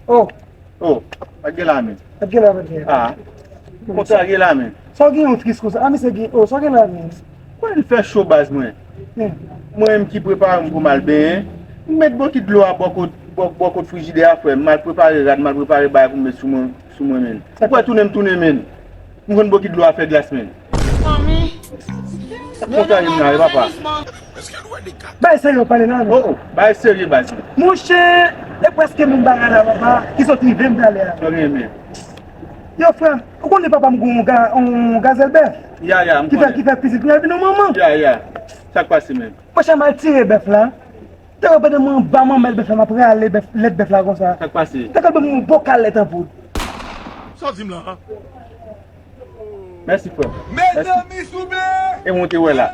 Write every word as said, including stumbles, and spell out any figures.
Oh, oh, pa t gen la men. Pa t gen la men. Ah, konsa gen la men. Sa w gen yon tris konsa? Ah, misye gen, oh, sa w gen la men. Mwen, li fè cho baz mwen. Hmm. Mwen menm ki prepare m pou m al benyen, m met bokit dlo a bò kot, bò, bò kot frijidè a, frè m. M al prepare rad, m al prepare bagay pou m met sou mwen, sou mwen, men. Ou kwè tounen m tounen, men. M konn bokit dlo a fè glas, men. Manmi. Sa k kontrarye m la, wi, papa. Bay serye w pale la, non? Oh, oh, bay serye, baz. Monchè, e prèske menm bagay la, papa, ki sot rive m talè a. Sa w gen, men? Yo, frè m, ou konnen papa m gen yon ga-, yon gazèl bèf? Ya, ya, m konnen. Ki fè, ki fè pitit, kounye a vin yon manman. Ya, ya. Sa k pase, men? Monchè, m al tire bèf la. Te wè pandan mwen anba manmèl bèf la, m ap rale bèf, lèt bèf la konsa. Sa k pase? Te kal ban m yon bokal lèt an poud. Sa w di m la, an? Mèsi, frè m. Mèsi. Mezanmi, souple! E mwen te wè la.